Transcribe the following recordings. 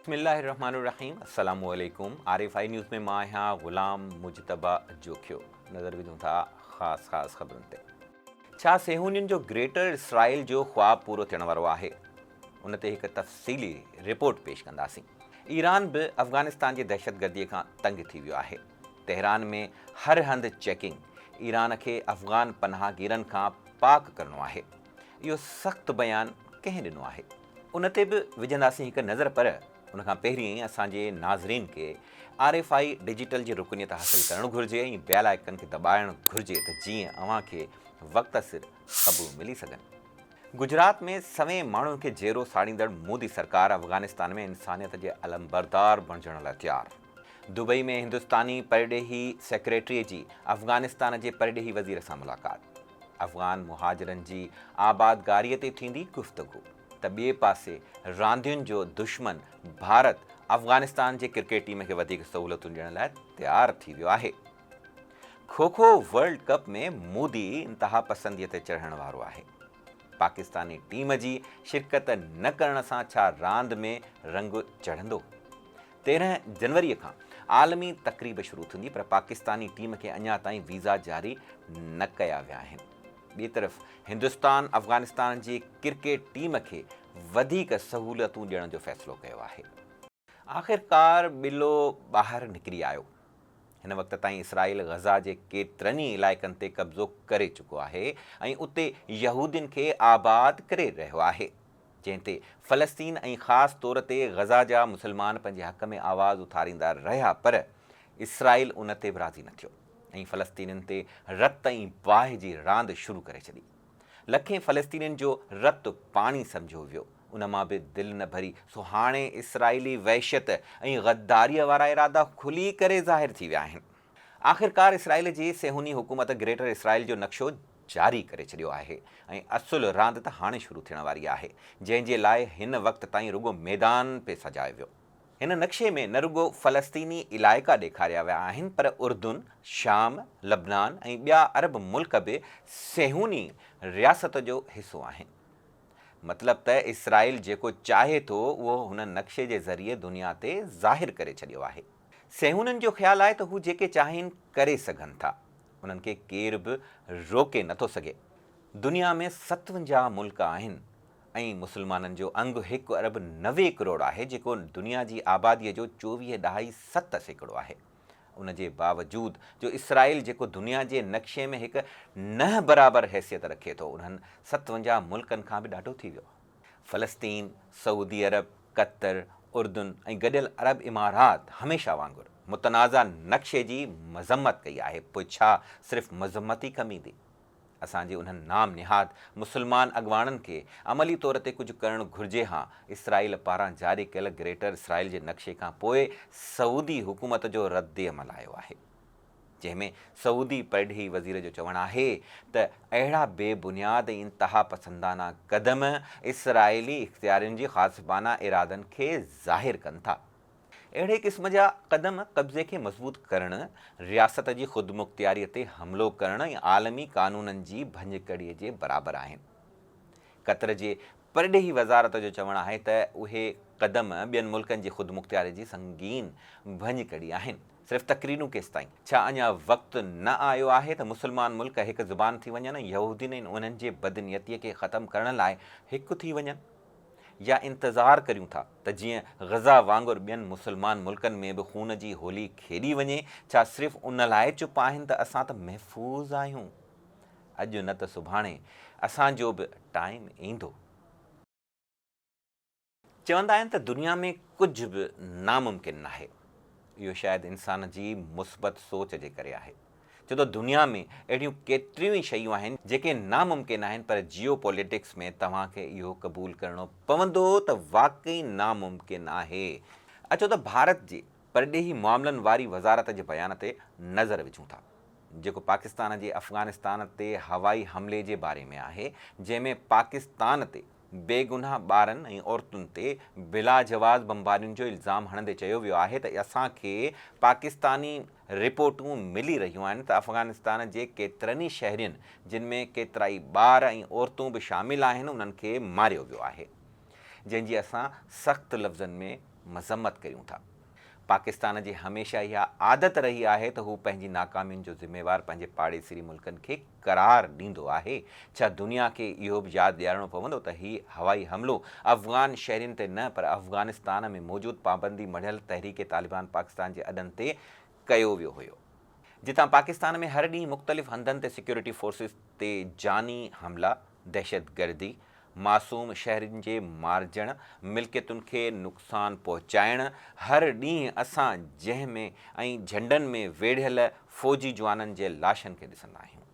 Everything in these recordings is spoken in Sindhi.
بسم الله الرحمن الرحيم السلام عليڪم آر ايف I news ۾ مان آهيان غلام مجتبيٰ جوکيو نظر وجهون ٿا خاص خاص خبرن تي. ڇا صيهونين جو گريٽر اسرائيل جو خواب پورو ٿيڻ وارو آهي؟ ان تي هڪ تفصيلي رپورٽ پيش ڪنداسين. ايران به افغانستان جي دهشتگردي کان تنگ ٿي ويو آهي. تهران ۾ هر هنڌ چيڪنگ، ايران کي افغان پناهگيرن کان پاڪ ڪرڻو آهي. اهو سخت بيان ڪنهن ڏنو آهي؟ ان تي به وجهنداسين هڪ نظر پر ان کان پهرين اسان جي ناظرين کي آر ايف I digital جي رڪنيت حاصل ڪرڻ گهرجي ۽ بيل آئيڪن کي دٻائڻ گهرجي ته جيئن اوهان کي وقت سر خبرون ملي سگهن. گجرات ۾ سوين ماڻهن کي جيئرو ساڙيندڙ مودي سرڪار افغانستان ۾ انسانيت جي علمبردار بڻجڻ لاء تيار. دبئي ۾ هندستاني پرڏيهي سيڪريٽري جي افغانستان جي پرڏيهي وزير سان ملاقات، افغان مهاجرن جي آبادگاري تي ٿيندي گفتگو ته ٻئي پاسي راندين جو دشمن ڀارت افغانستان جي ڪرڪيٽ ٽيم کي وڌيڪ سهولتون ڏيڻ لاء تيار ٿي ويو آهي. کوکو ورلڊ ڪپ ۾ مودي انتهاپسندي تي چڙهڻ وارو آهي. پاڪستاني ٽيم جي شرڪت نه ڪرڻ سان ڇا راند ۾ رنگ چڙهندو؟ 13 جنوري کان عالمي تقريب شروع ٿيندي پر پاڪستاني ٽيم کي اڃا تائين ويزا جاري نه ڪيا ويا آهن. ٻئي طرف هندستان افغانستان جي ڪرڪيٽ ٽيم کي وڌيڪ سهولتون ڏيڻ جو فيصلو ڪيو آهي. آخرڪار ٻلو ٻاهر نڪري آيو. هن وقت تائين اسرائيل غزه جي ڪيترن ئي علائقن تي قبضو ڪري چڪو آهي ۽ اتي يهودين کي آباد ڪري رهيو آهي، جنهن تي فلسطين ۽ خاص طور تي غزه جا مسلمان پنهنجي حق ۾ آواز اٿاريندا رهيا پر اسرائيل ان تي به راضي نه ٿيو ۽ فلسطينين تي رت ۽ باهه جي راند شروع ڪري ڇڏي. لکين فلسطينين جو رت پاڻي سمجهيو ويو، ان مان به دل نه ڀري، سو هاڻي اسرائيلي وحشت ۽ غداريء وارا ارادا کلي ڪري ظاهر ٿي ويا آهن. آخرڪار اسرائيل جي صيهوني حڪومت گريٽر اسرائيل جو نقشو جاري ڪري ڇڏيو آهي ۽ اصل راند ته هاڻي شروع ٿيڻ واري آهي، جنهن جي لاء هن وقت تائين رڳو ميدان پئي سجايو ويو. هن نقشي ۾ نه رڳو فلسطيني علائقا ڏيکاريا ويا آهن پر اردن، شام، لبنان ۽ ٻيا عرب ملڪ به صيهوني رياست جو حصو آهن. مطلب ته اسرائيل جيڪو چاهي ٿو اهو هن نقشي جي ذريعي دنيا تي ظاهر ڪري ڇڏيو آهي. صيهونين جو خيال آهي ته هو جيڪي چاهين ڪري سگهن ٿا، انهن کي ڪير به روڪي نٿو سگهي. دنيا ۾ 57 ملڪ آهن ۽ مسلمانن جو انگ هڪ ارب 90 ڪروڙ آهي جيڪو دنيا جي آباديء جو چوويهه ڏهائي 7% آهي. ان جي باوجود جو اسرائيل جيڪو دنيا جي نقشي ۾ هڪ نه برابر حيثيت رکي ٿو انهن 57 ملڪن کان به ڏاڍو ٿي ويو. فلسطين، سعودي عرب، قطر، اردن ۽ گڏيل عرب امارات هميشه وانگر متنازع نقشي جي مذمت ڪئي آهي پوء ڇا صرف مذمت ئي ڪم ايندي؟ اسان جي انهن نام نهاد مسلمان اڳواڻن کي عملي طور تي ڪجهه ڪرڻ گهرجي ها. اسرائيل پاران جاري ڪيل گريٽر اسرائيل جي نقشي کان پوء سعودي حڪومت جو ردعمل آيو آهي. جنهن ۾ سعودي پرڏيهي وزير جو چوڻ آهي ته اهڙا بي بنياد ۽ انتهاپسندانه قدم اسرائيلي اختيارين جي غاصبانه ارادن کي ظاهر ڪن ٿا. اهڙي قسم جا قدم قبضي کي مضبوط ڪرڻ، رياست جي خودمختياري تي حملو ڪرڻ ۽ عالمي قانونن جي ڀڃڪڙي جي برابر آهن. قطر جي پرڏيهي وزارت جو چوڻ آهي ته اهي قدم ٻين ملڪن جي خودمختياري جي سنگين ڀڃڪڙي آهن. صرف تقريرون ڪيستائين؟ ڇا اڃا وقت نه آيو آهي ته مسلمان ملڪ هڪ زبان ٿي وڃن ۽ يهودين ۽ انهن جي بدنيتي کي ختم ڪرڻ لاء هڪ ٿي وڃن؟ يا انتظار ڪريون ٿا ته جيئن غزه وانگر ٻين مسلمان ملڪن ۾ به خون جي هولي کيڏي وڃي، ڇا صرف ان لاء چپ آهن ته اسان ته محفوظ آهيون؟ اڄ نه ته سڀاڻي اسان جو به ٽائيم ايندو. چوندا آهن ته دنيا ۾ ڪجهه به ناممڪن ناهي. اهو شايد انسان جي مثبت سوچ جي ڪري آهي. ڇو ته دنيا ۾ اهڙيون ڪيتريون ئي شيون آهن جيڪي ناممڪن آهن پر جيو پوليٽڪس ۾ توهان کي اهو قبول ڪرڻو پوندو ته واقعي ناممڪن آهي. اچو ته ڀارت جي پرڏيهي معاملن واري وزارت جي بيان تي نظر وجهون ٿا جيڪو پاڪستان جي افغانستان تي هوائي حملي جي باري ۾ آهي جنهن ۾ پاڪستان تي بيگناهه ٻارن ۽ عورتن تي بلاجواز بمبارين جو الزام هڻندي چيو ويو آهي ته اسان کي پاڪستاني رپورٽون ملي رهيون آهن ته افغانستان جي ڪيترن ئي شهرين جن ۾ ڪيترائي ٻار ۽ عورتون به شامل آهن انهن کي ماريو ويو آهي جنهن جي اسان سخت لفظن ۾ مذمت ڪريون ٿا. پاڪستان جي هميشه اها عادت رهي آهي ته هو پنهنجي ناڪامين جو ذميوار پنهنجي پاڙيسري ملڪن کي قرار ڏيندو آهي. ڇا دنيا کي اهو به ياد ڏيارڻو پوندو ته هي هوائي حملو افغان شهرين تي نه پر افغانستان ۾ موجود پابندي مڙهيل تحريڪ طالبان پاڪستان جي اڏن تي ڪيو ويو هيو. جتان پاڪستان ۾ هر ڏينهن مختلف هنڌن تي سيڪيورٽي فورسز تي جاني حملا، دهشتگردي، معصوم شهرين جي مارجڻ، ملڪيتن کي نقصان پهچائڻ، هر ڏينهن اسان جنهن ۾ ۽ جهنڊن ۾ ويڙهيل فوجي جوانن جي لاشن کي ڏسندا آهيون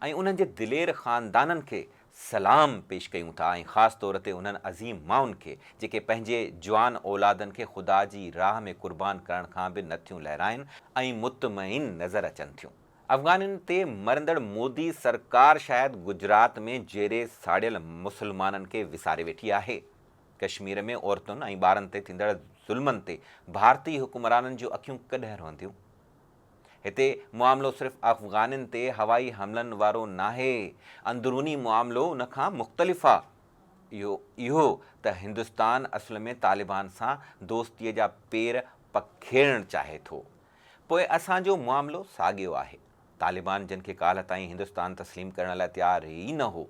۽ انهن جي دلير خاندانن کي سلام پيش ڪيون ٿا ۽ خاص طور تي انهن عظيم مائن کي جيڪي پنهنجي جوان اولادن کي خدا جي راهه ۾ قربان ڪرڻ کان به نه ٿيون لهرائن ۽ مطمئن نظر اچن ٿيون. افغانين تي مرندڙ مودي سرڪار شايد گجرات ۾ جيري ساڙيل مسلمانن کي وساري ويٺي آهي. ڪشمير ۾ عورتن ۽ ٻارن تي ٿيندڙ ظلمن تي ڀارتي حڪمرانن جون اکيون ڪڏهن رهنديون؟ هتي معاملو صرف افغانين تي هوائي حملن وارو ناهي، اندروني معاملو ان کان مختلف آ. اهو اهو ته هندستان اصل ۾ طالبان سان دوستيء جا پير پکيڙڻ چاهي ٿو. پوء اسان جو معاملو ساڳيو آهي. طالبان جن کي ڪالهه تائين هندستان تسليم ڪرڻ لاء تيار ئي نه هو،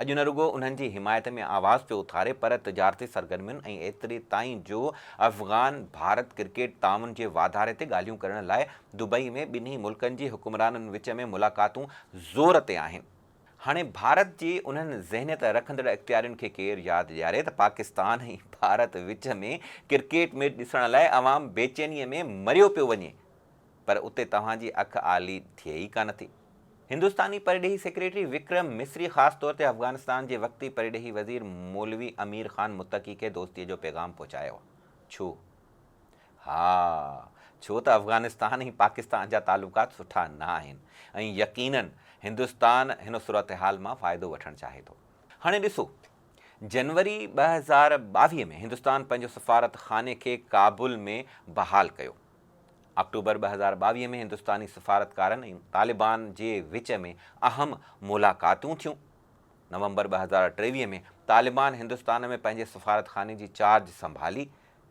اڄ نه رڳو انهن جي حمايت ۾ آواز پيو اٿاري پر تجارتي سرگرمين ۽ ايتري تائين جو افغان ڀارت ڪرڪيٽ تعاون جي واڌاري تي ڳالهيون ڪرڻ لاء دبئي ۾ ٻنهي ملڪن جي حڪمرانن وچ ۾ ملاقاتون زور تي آهن. هاڻي ڀارت جي انهن ذهنيت رکندڙ اختيارين کي ڪير ياد ڏياري ته پاڪستان ۽ ڀارت وچ ۾ ڪرڪيٽ ميچ ڏسڻ لاء عوام بيچيني ۾ مريو پيو وڃي پر اتي توهان جي اک آلي ٿئي ئي ڪانه ٿي. هندستاني پرڏيهي سيڪريٽري وڪرم مصري خاص طور تي افغانستان جي وقتي پرڏيهي وزير مولوي امير خان متقي کي دوستي جو پيغام پهچايو. ڇو؟ ها، ڇو ته افغانستان ۽ پاڪستان جا تعلقات سٺا نه آهن ۽ يقينن هندستان هن صورتحال مان فائدو وٺڻ چاهي ٿو. هاڻي ڏسو، جنوري 2022 ۾ هندستان پنهنجو سفارتخاني کي ڪابل ۾ بحال ڪيو. آڪٽوبر 2022 ۾ هندستاني سفارتڪارن ۽ طالبان جي وچ ۾ اهم ملاقاتون ٿيون. نومبر 2023 ۾ طالبان هندستان ۾ پنهنجي سفارتخاني جي چارج سنڀالي،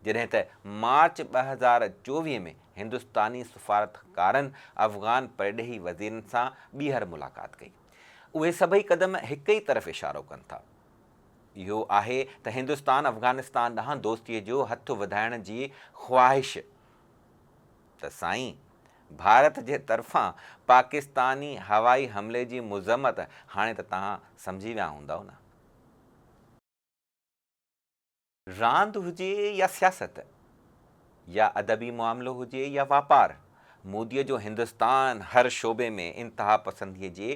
جڏهن ته مارچ 2024 ۾ هندستاني سفارتڪارن افغان پرڏيهي وزيرن سان ٻيهر ملاقات ڪئي. اهي سڀئي قدم هڪ ئي طرف اشارو ڪن ٿا. اهو آهي ته هندستان افغانستان ڏانهن دوستي جو هٿ وڌائڻ جي خواهش ته سائين ڀارت جي طرفان پاڪستاني هوائي حملي جي مذمت هاڻي ته توهان سمجهي ويا هوندؤ نه. راند هجي يا سياست، يا ادبي معاملو هجي يا واپار، موديء جو هندستان هر شعبي ۾ انتهاپسنديء جي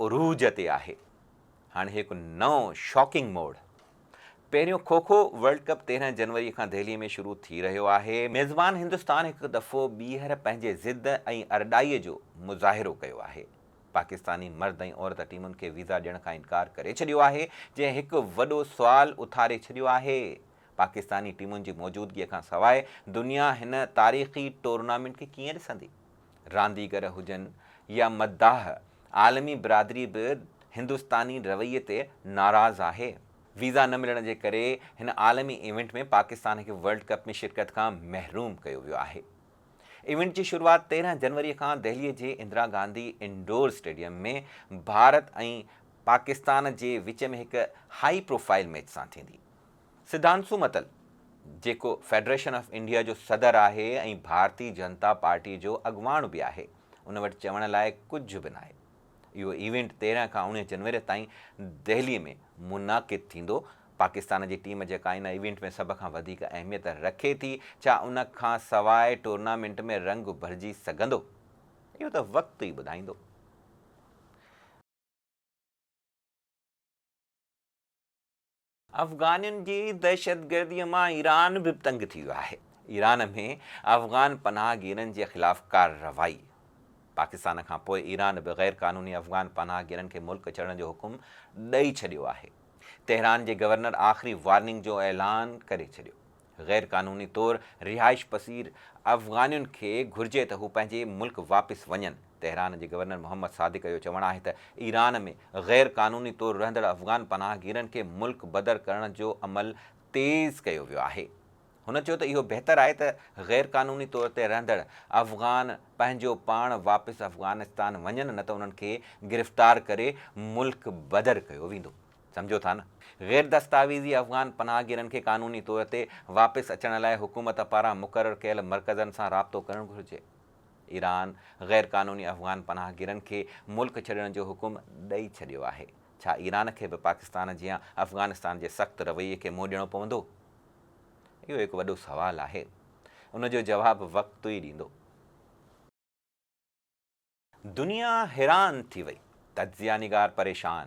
عروج تي آهي. هاڻي هڪ نئون شاڪنگ موڙ. پهريون کو کو ورلڊ ڪپ 13 جنوري کان دهلي ۾ شروع ٿي رهيو آهي. ميزبان هندستان هڪ دفعو ٻيهر پنهنجي ضد ۽ ارڏائي جو مظاهرو ڪيو آهي. پاڪستاني مرد ۽ عورت ٽيمن کي ويزا ڏيڻ کان انڪار ڪري ڇڏيو آهي، جنهن هڪ وڏو سوال اٿاري ڇڏيو آهي. پاڪستاني ٽيمن جي موجودگي کان سواء دنيا هن تاريخي ٽورنامينٽ کي ڪيئن ڏسندي؟ رانديگر هجن يا مداح، عالمي برادري به هندستاني رويي تي ناراض آهي. ويزا نه ملڻ جي ڪري هن عالمي ايونٽ ۾ پاڪستان کي ورلڊ ڪپ ۾ شرڪت کان محروم ڪيو ويو آهي. ايونٽ جي شروعات 13 جنوري کان دهلي جي اندرا گانڌي انڊور اسٽيڊيم ۾ ڀارت ۽ پاڪستان جي وچ ۾ هڪ هائي پروفائل ميچ سان ٿيندي. سڌانسو متل، جيڪو فيڊريشن آف انڊيا جو صدر آهي ۽ ڀارتي جنتا پارٽي جو اڳواڻ به آهي، ان وٽ چوڻ لاء ڪجهه به ناهي. اهو ايونٽ 13 کان 19 جنوري تائين دهلي ۾ منعقد ٿيندو. پاڪستان جي ٽيم جيڪا ان ايونٽ ۾ سڀ کان وڌيڪ اهميت رکي ٿي، ڇا ان کان سواء ٽورنامينٽ ۾ رنگ ڀرجي سگهندو؟ اهو ته وقت ئي ٻڌائيندو. افغانين جي دهشتگرديء مان ايران به تنگ ٿي ويو آهي. ايران ۾ افغان پناهگيرن جي خلاف ڪارروائي، پاڪستان کان پوء ايران به غير قانوني افغان پناهگيرن کي ملڪ ڇڏڻ جو حڪم ڏئي ڇڏيو آهي. تهران جي گورنر آخري وارننگ جو اعلان ڪري ڇڏيو. غير قانوني طور رهائش پذير افغانين کي گهرجي ته هو پنهنجي ملڪ واپس وڃن. تهران جي گورنر محمد صادق جو چوڻ آهي ته ايران ۾ غير قانوني طور رهندڙ افغان پناهگيرن کي ملڪ بدر ڪرڻ جو عمل تيز ڪيو ويو آهي. هن چيو ته اهو بهتر آهي ته غير قانوني طور تي رهندڙ افغان پنهنجو پاڻ واپس افغانستان وڃن نه ته انهن کي گرفتار ڪري ملڪ بدر ڪيو ويندو. سمجهو ٿا نه؟ غير دستاويزي افغان پناهگيرن کي قانوني طور تي واپس اچڻ لاء حڪومت پاران مقرر ڪيل مرڪزن سان رابطو ڪرڻ گهرجي. ايران غير قانوني افغان پناهگيرن کي ملڪ ڇڏڻ جو حڪم ڏئي ڇڏيو آهي. ڇا ايران کي به پاڪستان جيان افغانستان جي سخت رويي کي منهن ڏيڻو پوندو؟ اهو هڪ وڏو سوال آهي. ان جو جواب وقت ئي ڏيندو. دنيا حيران ٿي وئي، تجزيه نگار پريشان،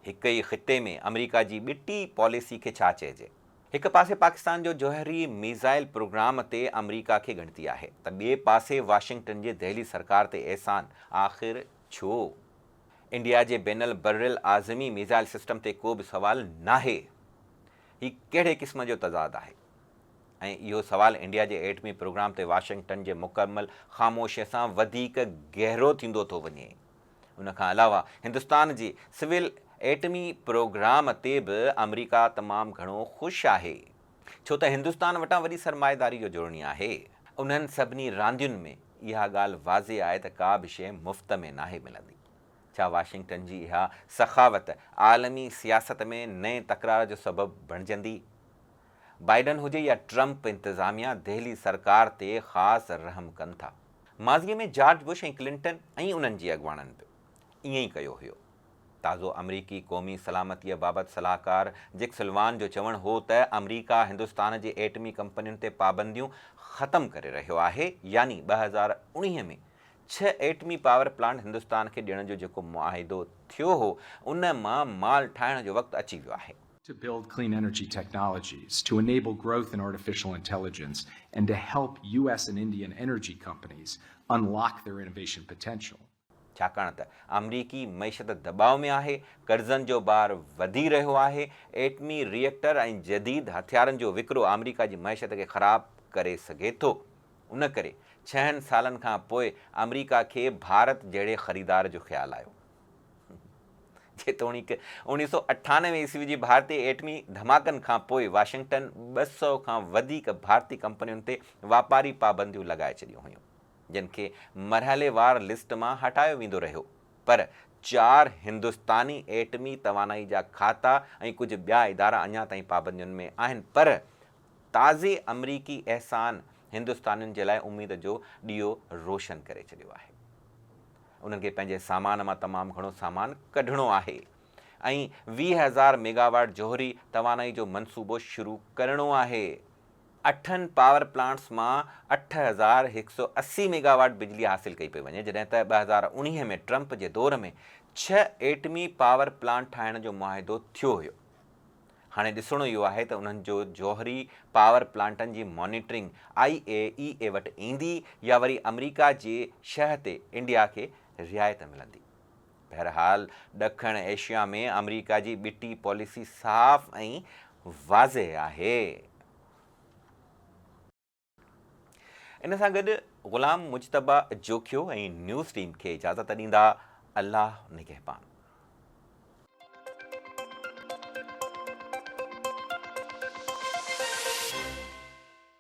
هڪ ئي خطي ۾ آمريڪا جي ٻٽي پاليسي کي ڇا چئجي؟ هڪ پاسي پاڪستان جو جوهري ميزائل پروگرام تي آمريڪا کي ڳڻتي آهي ته ٻئي پاسي واشنگٽن جي دهلي سرڪار تي احسان، آخر ڇو؟ انڊيا جي بين البراعظمي ميزائل سسٽم تي ڪو به سوال ناهي. هي ڪهڙي قسم جو تضاد آهي؟ ۽ اهو سوال انڊيا جي ايٽمي پروگرام تي واشنگٽن جي مڪمل خاموشيء سان وڌيڪ گهرو ٿيندو ٿو وڃي. ان کان علاوه هندستان جي سول ايٽمي پروگرام تي به آمريڪا تمام گهڻو خوش آهي. ڇو ته هندستان وٽان وڏي سرمائيداري جو جوڙڻي آهي. انهن سڀني راندين ۾ اها ڳالهه واضح آهي ته ڪا به شيء مفت ۾ ناهي ملندي. ڇا واشنگٽن جي اها سخاوت عالمي سياست ۾ نئين تڪرار جو سبب بڻجندي؟ بائيڊن هجي يا ٽرمپ انتظاميا دهلي سرڪار تي خاص رحم ڪن ٿا. ماضيء ۾ جارج بش ۽ ڪلنٽن ۽ انهن جي اڳواڻن به ائين ئي ڪيو هيو. تازو آمريڪي قومي سلامتيء بابت صلاحڪار جيڪ سلوان جو چوڻ هو ته آمريڪا هندستان جي ايٽمي ڪمپنين تي پابنديون ختم ڪري رهيو آهي يعني 2019 ۾ ڇهه ايٽمي پاور پلانٽ هندستان کي ڏيڻ جو جيڪو معاهدو ٿيو هو ان مان مال ٺاهڻ جو وقت اچي ويو آهي. To build clean energy technologies, to enable growth in artificial intelligence and to help US and Indian energy companies unlock their innovation potential. ڇاڪاڻ ته آمريڪي معيشت دٻاء ۾ آهي، قرضن جو بار وڌي رهيو آهي، ايٽمي ري ايڪٽر ۽ جديد هٿيارن جو وڪرو آمريڪا جي معيشت کي خراب ڪري سگهي ٿو. ان ڪري ڇهن سالن کان پوء آمريڪا کي ڀارت جهڙي خريدار جو خيال آيو. جيتوڻيڪ 1998 عيسوي جي ڀارتي ايٽمي ڌماڪن کان پوء واشنگٽن 200 کان وڌيڪ ڀارتي ڪمپنين تي واپاري پابنديون لڳائي ڇڏيون هيون. جن کي مرحليوار لسٽ مان هٽايو ويندو رهيو پر چار هندستاني ايٽمي توانائي جا کاتا ۽ ڪجهه ٻيا ادارا اڃا تائين پابندين ۾ آهن پر تازي آمريڪي احسان هندستانين جي لاء اميد جو ڏيئو روشن ڪري ڇڏيو آهي. انهن کي پنهنجي سامان مان تمام گهڻو سامان ڪڍڻو آهي ۽ 20 هزار ميگاواٽ جوهري توانائي جو منصوبو شروع ڪرڻو آهي. اٺن پاور پلانٽس مان 8180 ميگاواٽ بجلي حاصل ڪئي پئي وڃي، جڏهن ته 2019 ۾ ٽرمپ جي دور ۾ ڇهه ايٽمي پاور پلانٽ ٺاهڻ جو معاهدو ٿيو هيو. هاڻي ڏسڻو اهو آهي ته انهن جو جوهري پاور پلانٽن جي مانيٽرنگ I اي اي اي وٽ ايندي يا وري آمريڪا جي شهه تي انڊيا کي رعايت ملندي. بهرحال ڏکڻ ايشيا ۾ آمريڪا جي ٻٽي پاليسي صاف ۽ واضح آهي. ان سان گڏ غلام مجتبيٰ جوکيو ۽ نيوز ٽيم کي اجازت ڏيندا. الله نگهبان.